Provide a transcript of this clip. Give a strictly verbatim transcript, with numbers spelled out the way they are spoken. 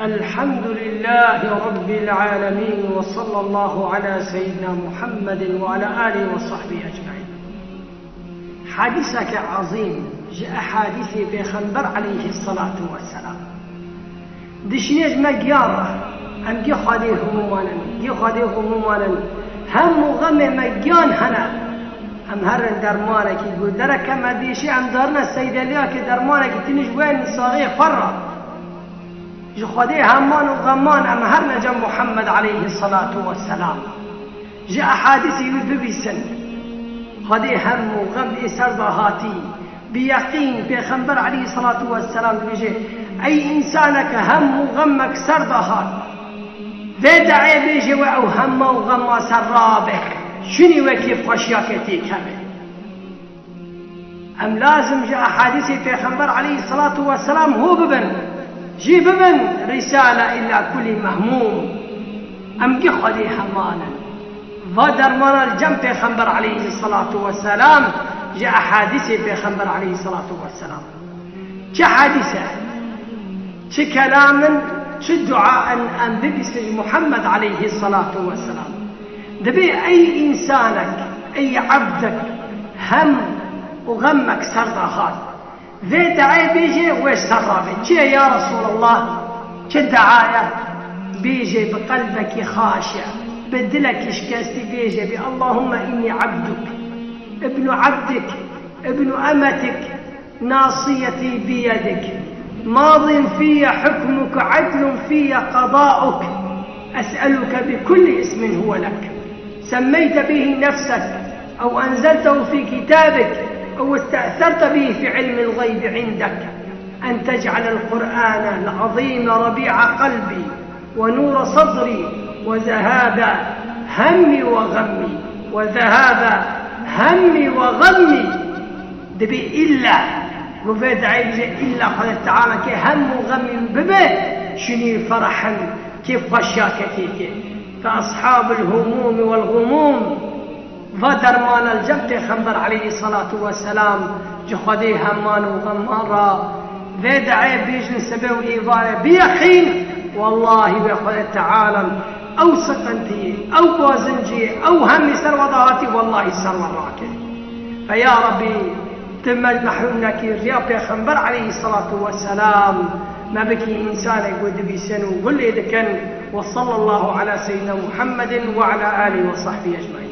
الحمد لله رب العالمين وصلى الله على سيدنا محمد وعلى آله وصحبه أجمعين. Hadîseke ezîm ji ehadîsê Pêxember aleyhisselatu vesselam. Dişinê ji me giyan re, em gê Xwedê himûman in, gê Xwedê himûman in. Hemû xemê me giyan hene. Em herin dermanekî ku dereke me dêşê, em darine seydeliyakê dermanekî tinî ji wê saxê xwe re. Ji Xwedê heman û xeman em herine cem Muhammed aleyhisselatu vesselam. Ji ehadîsê wî bibîsin. Xwedê hem û xem ê ser de hatî. Bi yeqîn Pêxember aleyhisselatu vesselam dibêje, ey însaneke hem û xemek ser de hat, vê deê bêje we ew hema û xema ser rabe. Şinî we kêfxweşiyakê têkeve. Em lazim ji ehadîsê Pêxember aleyhisselatu vesselam hû bibin. Jî bibin risale ila kulî mehmûm. Em gi Xwedê heman in. Va dermana li cem Pêxember aleyhisselatu vesselam ji ehadîsê Pêxember aleyhisselatu vesselam. Çi hadîse, çi kelam in, çi dua in em bibîsin ji Muhammed aleyhisselatu vesselam. Dibê ey însanek, ey ebdek hem û xemek ser de hat. Vê deê bêje wê ser rabe. Çi ye ya Resulallah? Çi dua ye? Bêje bi qelbekî xaşe, bi dilekî şikestî bêje bê Allahümme inni abduk, ibnu abdik, ibnu emetik, ناصيتي بيدك، ماض في حكمك، عدل في قضاؤك، أسألك بكل اسم هو لك، سميت به نفسك، أو أنزلته في كتابك، أو استأثرت به في علم الغيب عندك، أن تجعل القرآن العظيم ربيع قلبي، ونور صدري، وذهاب همي وغمي، وذهاب همي وغمي. Dibê îlla, ku vê deê bije îlla Xwedê Teala ke hem û xemî bibe, şinî ferah in, kêfxweşiyake têke. Fe ashabul humûmi wel xumûm. Va dermana li cem Pêxember aleyhisselatu vesselam ji Xwedê heman û xeman re vê deê bêjin sibê û êvarê bi yeqîn, wellahî wê Xwedê Teala ew siqintiyê, ew bazinciyê, ew hemî ser we de hatî, wellahî ser we rake. Fe ya Rebbî, tu me mehrûm nekî riya Pêxember aleyhisselatu vesselam, me bikî însanê ku dibîsin û gulê dikin. Ve sallallahu ala seyyidina Muhammedin ve ala alihi ve sahbihi ecmaîn.